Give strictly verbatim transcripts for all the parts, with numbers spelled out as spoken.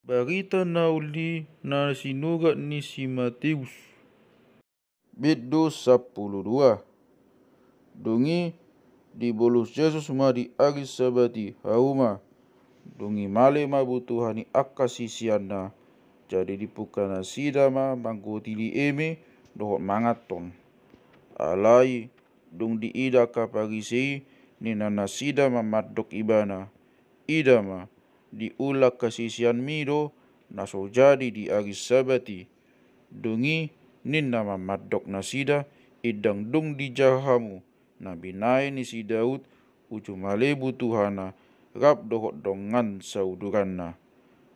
Barita na uli na sinurat ni si Mateus. Bindu sampulu dua. Dung i dibolus Jesus ma di ari Sabat i hauma. Dung i male ma butuha ni angka siseanna. Jadi dipungka nasida ma manggotili eme dohot manganhon. Alai dung diida angka Parise i, ninna nasida ma mandok ibana: Ida ma, diula angka siseanmi do na so jadi di ari Sabat i. Dung i ninna ma mandok nasida: Indang dung dijaha hamu na binahen ni si Daud, uju male butuhana rap dohot dongan sauduranna.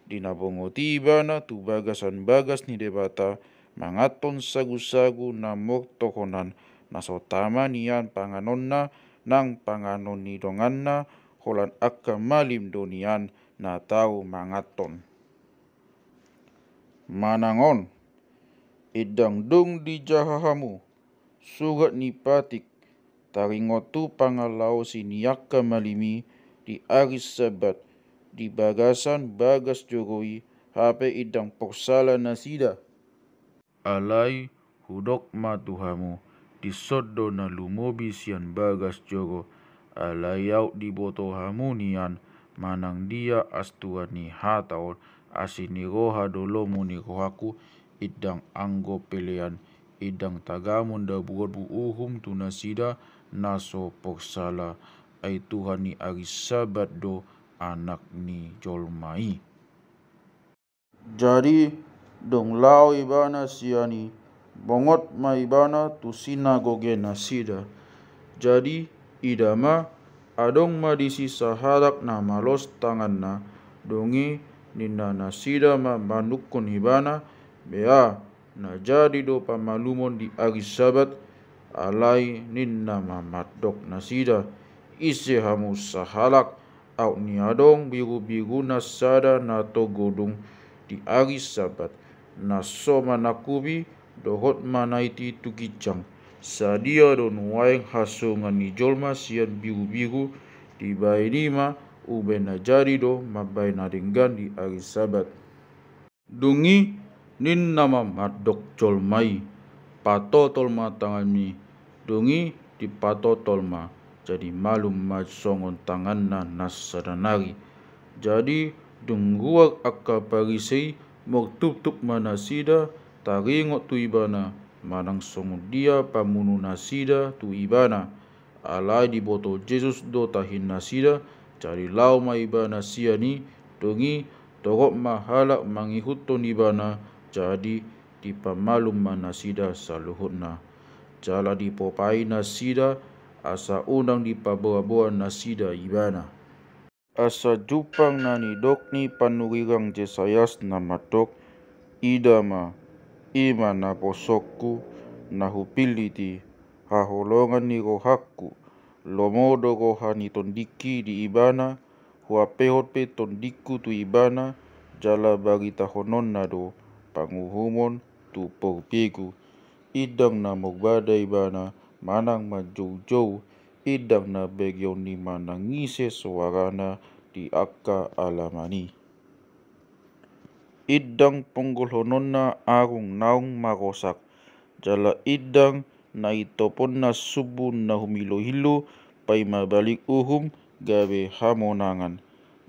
Di na bongot i ibana tu bagasan bagas ni Debata, manganhon sagusagu na mortohonan, na so tama nian panganonna nang panganon ni donganna, holan angka malim do nian na tau manganhon. Manang on, indang dung dijaha hamu surat ni patik taringot tu pangalaosi ni angka malim i di ari Sabat di bagasan bagas joro i, hape indang porsala nasida. Alai hudok ma tu hamu, dison do na lumobi sian bagas joro. Alai aut diboto hamu nian manang dia astua ni hata on, asi ni roha do lomo ni rohangku. Indang anggo pelean, indang tagamon dabuhonmu uhum tu nasida na so porsala. Ai Tuhan ni ari Sabat do Anak ni jolma i. Jadi dung laho ibana sian i, bongot ma ibana tu sinagoga nasida. Jadi ida ma, adong ma disi sahalak na malos tanganna. Dung i ninna nasida ma manungkun ibana: Bea, na jadi do pamalumon di ari Sabat? Alai ninna ma mandok nasida: Ise hamu sahalak? Aut ni adong birubiruna sada na togodung di ari Sabat, na so manangkupi dohot manaiti tu ginjang. Sadia do nuaeng hasongan ni jolma sian birubiru? Dibahen i ma, umbahen na jadi do mambahen na denggan di ari Sabat. Dung i ninna ma mandok jolma i: Patotol ma tanganmi. Dung i dipatotol ma, jadi malum ma songon tanganna na sada nari. Jadi dung ruar angka Parise i, mortuptup ma nasida taringot tu ibana, manang songon dia pamunu nasida tu ibana. Alai diboto Jesus do tahin nasida, jadi laho ma ibana sian i. Dung i torop ma halak mangihuthon ibana, jadi dipamalum ma nasida saluhutna. Jala dipopai nasida, asa unang dipaboaboa nasida ibana. Asa jumpang na nidok ni panurirang Jesayas na mandok: Ida ma, i ma naposongku, na hupillit i, haholongan ni rohangku. Lomo do roha ni tondingki di ibana, huampehon pe tondingku tu ibana, jala baritahononna do panguhumon tu porbegu. Indang na morbada ibana manang manjoujou, indang na begeon ni manang ise soarana di angka alaman i. Indang ponggolhononna arung naung marosak, jala indang na itoponna sumbu na humilohilo, paima balik uhum gabe hamonangan.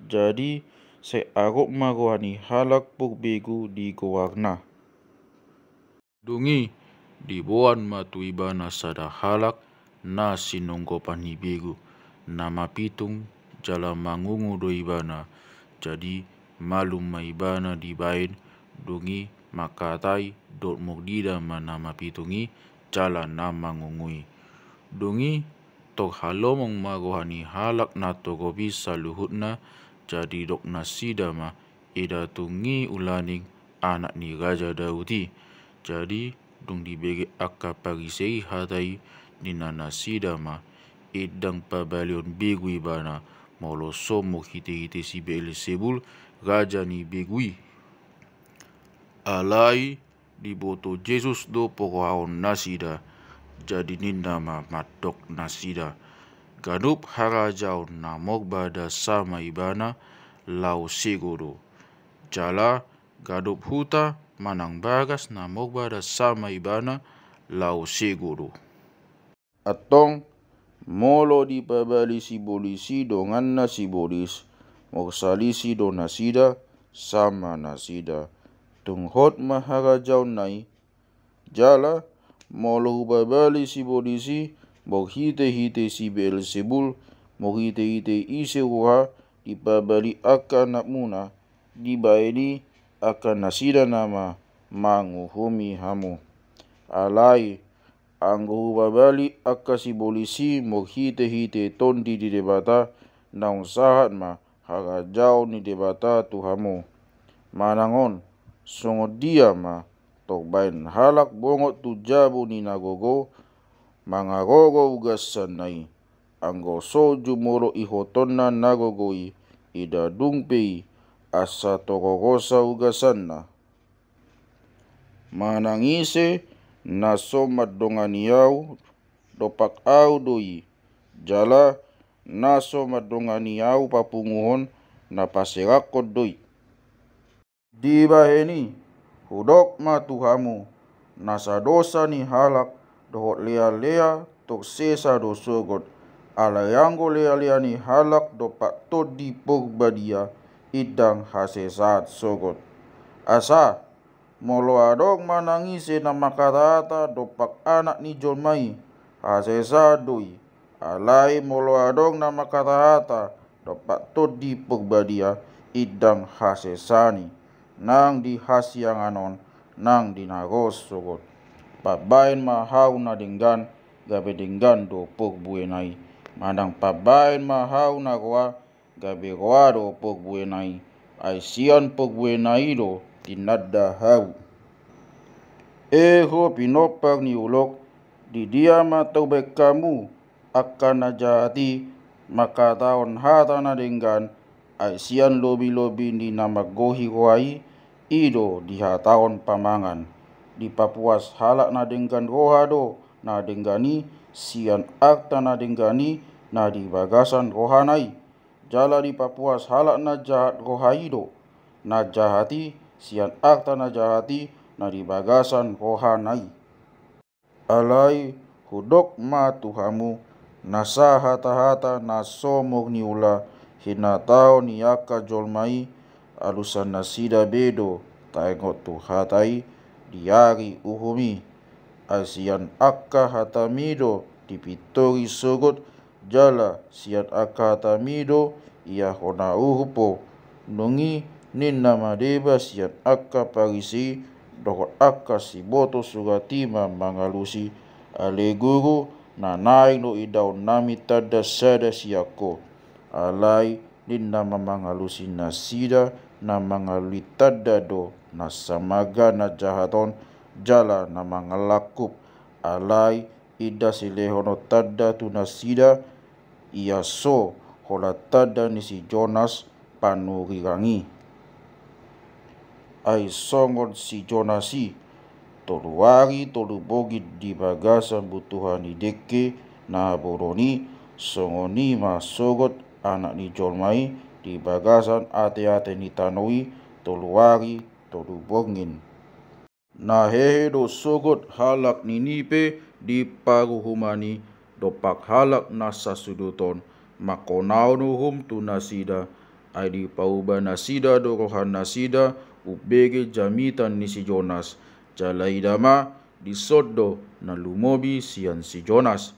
Jadi sai arop ma roha ni halak porbegu di goarna. Dung i diboan ma tu ibana sada halak na sinonggopan ni begu, na mapitung, jala mangungu do ibana. Jadi malum ma ibana dibahen. Dung i mangkatai dohot mordida ma na mapitung i jala na mangungu i. Dung i tor halomong ma roha ni halak na torop i saluhutna. Jadi didok nasida ma: Ida tung i ulaning anak ni Raja Daud i. Jadi dung dibege angka Parise i hata i, ninna nasida ma: Indang pabalehon begu ibana, molo so marhitehite si Beelzebul, raja ni begu i. Alai diboto Jesus do poraon nasida. Jadi ninna ma mandok nasida: Ganup harajaon na morbada sama ibana, laho sego do. Jala ganup huta manang bagas na morbadan sama ibana, laho sego do. Antong, molo dipabali sibolis i donganna sibolis, morsalisi do nasida, sama nasida. Tung hot ma harajaonna i. Jala, molo hupabali sibolis i, morhitehite si Beelzebul, morhitehite ise roha, dipabali angka anakmuna, dibaen i angka nasida nama manguhumi hamu. Alai, anggo hupabali angka sibolis i morhitehite Tondi ni Debata, naung sahat ma harajaon ni Debata tu hamu. Manang on, songon dia ma torbaen halak bongot tu jabu ni na gogo, mangaroro ugasanna i, anggo so jumolo ihotonna na gogo i, ida dung pe i, asa tororosa ugasanna. Manang ise na so mandongani ahu, dompak ahu do i, jala na so mandongani ahu papunguhon, na paserangkon do i. Dibahen i, hudok ma tu hamu, nasa dosa ni halak dohot lealea tor sesa do sogot, alai anggo lealea ni halak dompak Tondi Porbadia, indang hasesaan sogot. Asa, molo adong manang ise na manghatahata dompak Anak ni jolma i, hasesaan do i. Alai molo adong na manghatahata dompak Tondi Porbadia, indang hasesaan i, nang di hasiangan on, nang di na ro sogot. Pambaen ma hau na denggan, gabe denggan do porbuena i. Manang pambaen ma hau na roa, gabe roa do porbuena i. Ai sian porbuena i do tinanda hau. E ho pinompar ni ulok, di dia ma taubaen hamu angka na jahat i manghatahon hata na denggan, ai sian lobilobi ni na manggohi roha i, i do dihatahon pamangan. Dipapuas halak na denggan roha do na denggan i, sian arta na denggan i na di bagasan rohana i. Jala dipapuas halak na jahat roha i do na jahat i, sian arta na jahat i na di bagasan rohana i. Alai hudok ma tu hamu, nasa hatahata na so murniula hinatahon ni angka jolma i, alusan nasida be do taingot tu hata i di ari uhum i. Ai sian angka hatami do dipintori sogot, jala sian angka hatami do ia hona uhum ho. Dung i ninna ma deba sian angka Parise dohot angka siboto surat i ma mangalusi, ale Guru, na naeng do idaon nami tanda sada sian ho. Alai ninna ma mangalusi nasida, na mangalului tanda do na samaga na jahat on, jala na mangalangkup. Alai inda silehon on tanda tu nasida, ia so holan tanda ni si Jonas panurirang i. Ai songon si Jonas i, tolu ari tolu borngin di bagasan butuha ni dengke na bolon i, songon i ma sogot Anak ni jolma i di bagasan ateate ni tano i, tolu ari tolu borngin. Na hehe do sogot halak Ninive di paruhuman i dompak halak na sasudut on, mangkonaon uhum tu nasida, ai dipauba nasida do rohanasida umbege jamitan ni si Jonas, jala ida ma, dison do na lumobi sian si Jonas.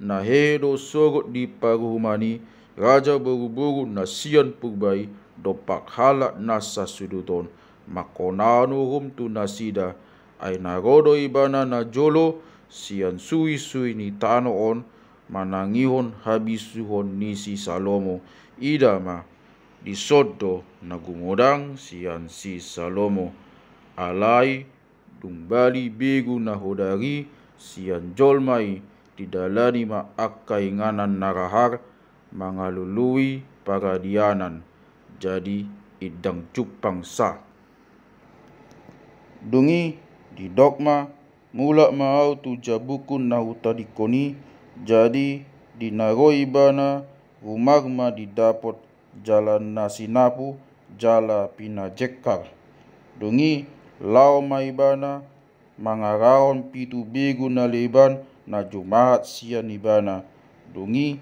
Na hehe do sogot di paruhuman i, raja boruboru na sian purba i, dompak halak na sasudut on, mangkonaon uhum tu nasida, ai na ro do ibana najolo sian suisui ni tano on, manangihon habisuhon ni si Salomo, ida ma, dison do na gumodang sian si Salomo. Alai dung bali begu na hodari sian jolma i, didalani ma angka inganan na rahar, mangalului paradianan, jadi indang jumpang sa. Dung i didok ma, mulak ma ahu tu jabungku na hutadingkon i. Jadi di na ro ibana, rumar ma didapot, jala na sinapu, jala pinajengkar. Dung i laho ma ibana mangarahon pitu begu na leban na jumahat sian ibana. Dung i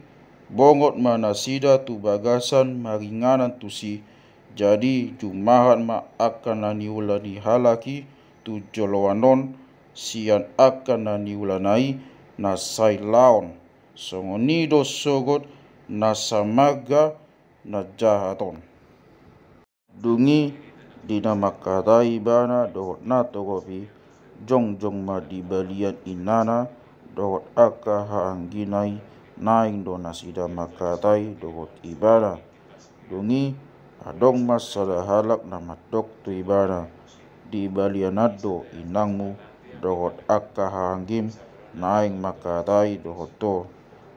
bongot ma nasida tu bagasan maringanan tusi. Jadi jumahat ma angka na niula ni halak i tu joloan on sian angka na niulana i na sai laon. Songon i do sogot na samangga na jahat on. Dung i di na mangkatai ibana dohot na togop i, jongjong ma di balian inana dohot angka haanggina i naeng do nasida mangkatai dohot ibana. Dung i adong ma sada halak na mandok tu ibana, di balian an do inangmu dohot angka haanggim naeng mangkatai dohot ho.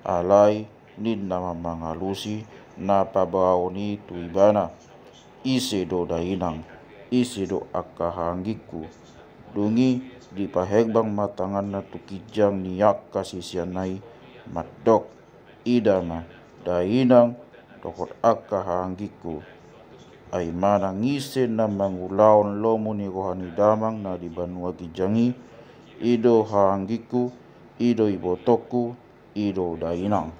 Alai ninna ma mangalusi na paboaon i tu ibana, ise do dainang, ise do angka haanggingku? Dung i dipaherbang ma tanganna tu ginjang ni angka siseanna i mandok, ida ma dainang dohot angka haanggingku. Ai manang ise na mangulahon lomo ni roha ni damang na di banua ginjang i, i do haanggingku, i do ibotongku, i do dainang.